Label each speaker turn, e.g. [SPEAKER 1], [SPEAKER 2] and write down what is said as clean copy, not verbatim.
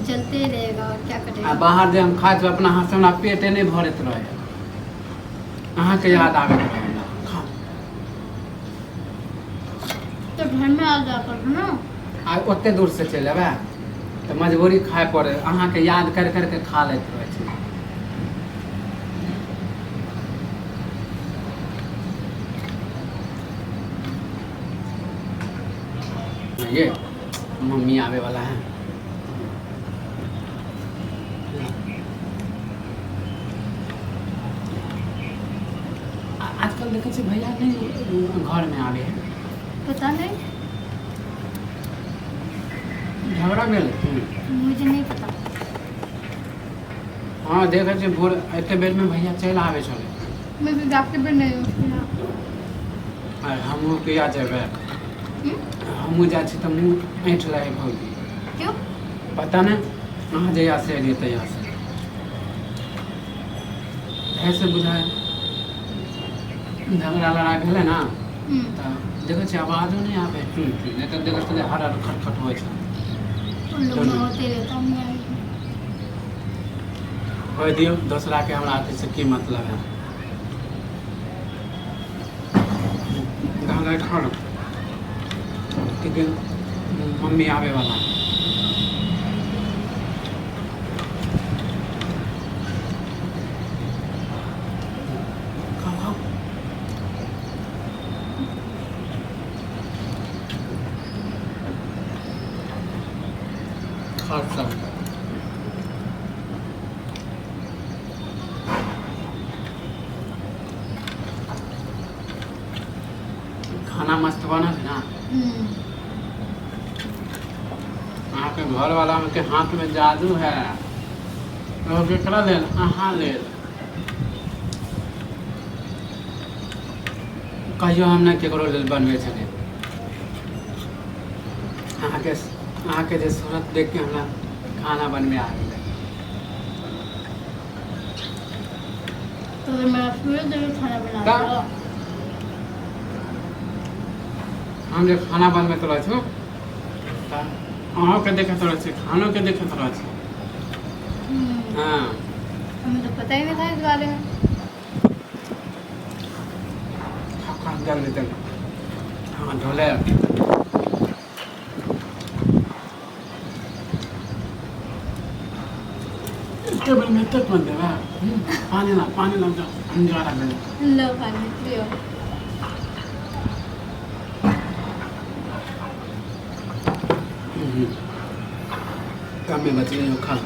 [SPEAKER 1] चलते ही रहेगा और क्या
[SPEAKER 2] आ
[SPEAKER 1] करेगा।
[SPEAKER 2] बाहर जे हम खाइ छी अपना हाथसँ हमरा पेटे नहि भरैत रहै, अहाँके याद आबैत रहै हमरा। खाउ।
[SPEAKER 1] तो घर में आ जा कर ना।
[SPEAKER 2] आ ओते दूर से चलि अयबै तऽ मजबूरी खाय पड़े, अहाँके याद कर करके खा लैत रहै छी। ये मम्मी आवे वाला है। आजकल देखै छियै भैया नहि घरमे आबै है।
[SPEAKER 1] पता नहीं।
[SPEAKER 2] झगड़ा भेल?
[SPEAKER 1] मुझे नहीं पता।
[SPEAKER 2] हँ, देखै छियै भोर एते बेरमे भैया चलि आबै छलै।
[SPEAKER 1] मैं तो जाके भी नहीं उसके यहाँ।
[SPEAKER 2] आ हमहूँ किया जेबै? हमहूँ जाइ छी तऽ मुँह ऐँठ लै है भौजी।
[SPEAKER 1] क्यों?
[SPEAKER 2] पता नहि, अहाँ जहियासँ एलियै तहियासँ ऐसे बुझाइ झगड़ा लड़ाइ भेलै ने। तऽ देखै छियै आवाजो नहि आबै टुन टुन, नहि तऽ देखै छलियै हर हर खटखट होइ छै।
[SPEAKER 1] उन लोग में होते रहता नहीं आएगी।
[SPEAKER 2] होइ दियौ दोसराके, हमरा अथीसँ की मतलब है। दाल खा लो, क्योंकि मम्मी आवे वाला है। खाओ खाओ खाओ सब। खाना मस्त बनल है ना? अहाँके घरवाला के हाथ में जादू है। तो केकरा लेल? अहाँ लेल। कहियो हम नहि केकरो लेल बनबै छलियै। अहाँके जे सूरत देख के हमरा खाना बनबै आ गेलै।
[SPEAKER 1] तो फिर मैं पूरे दिन खाना बना
[SPEAKER 2] का?
[SPEAKER 1] रहा।
[SPEAKER 2] हम जे खाना बनबैत रहै छी तऽ अहूँके देखैत रहै छी, खानोके देखैत रहै छी। हँ।
[SPEAKER 1] हमें तो पता ही नहीं था इस बारे में।
[SPEAKER 2] खाओ खाओ, जल्दी जल्दी। हाँ, ढोले। टेबल में तक मत देवा। पानी ला, पानी ला, जाओ, हम जा रहा है।
[SPEAKER 1] लो पानी पियो।
[SPEAKER 2] कम में बच गई हो, खा।